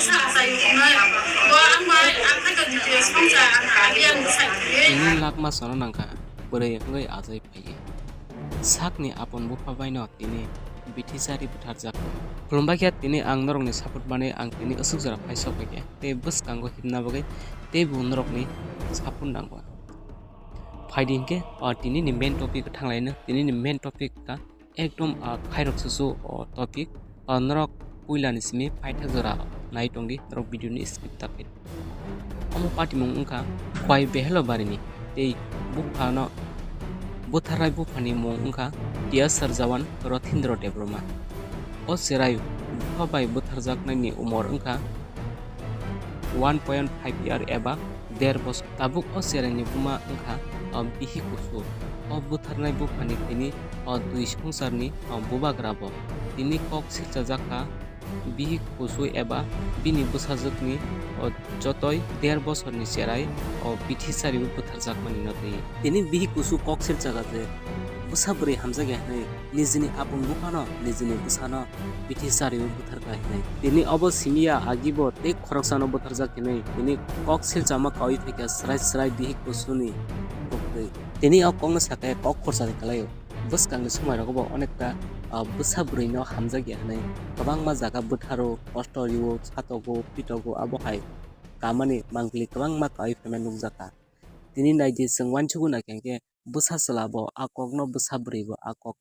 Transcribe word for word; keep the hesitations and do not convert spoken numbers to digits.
Tini lakma sono nangkha, bwrwi wngwi achai phaiwi. Sakni apon bupha baino tini bithi chari butharjak. Khulumbai khe tini ang norokni support manwi ang tini aswk jora phai sok bai khe. Tei bwskango himna bagwi teibo norokni support nango. Phaidi hinkhe, o, tinini main topic thanglaino, tinini main topic kha ekdom, ah, khairok susu, o, topic, ah, norok puilani simi paithak jora nai tongdi, norok video ni skip ta khe. Omo party mung wngkha Khwai Behelo Barini tei buphano butharnai buphani mung wngkha T S R Jawan Rothindro Debbarma. O cherai bupha bai butharjaknaini umor wngkha one point five year eba der bosor. Tabuk o cheraini buma wngkha, o, bihik kusu. O butharnai buphani tini, o, twi swngcharni, o, bubagra bo. Tini kok silchajak kha bihik kusu eba bini bwsajwkni, o, jotoi der bosorni cherai, o, bithi chariui butharjakmani no twi. Tini bihik kusu kok silchaga je bwsa bwrwi hamjakya hwnwi nijini apong buphano, nijini bwsano bithi chariui butharkha hinwi. Tini obo simiya agibo tei khoroksano butharjak hinwi tini kok silchama kaui phaikha srai srai bihik kusuni koktwi. Tini o kokno sakhe kok khorsa de kalaio. Bwskangni somoirogo bo onekta, ah, bwsa bwrwino hamjakya hinwi kwbangma jaga bwtharo, kosto rio, satogo, pitogo abo hai kamani mangpili kwbangma kaui phaima nukjakha. Tini naidi chwng uansukgwi naikha hinkhe bwsa chwla bo a kokno, bwsa bwrwi bo a kokno.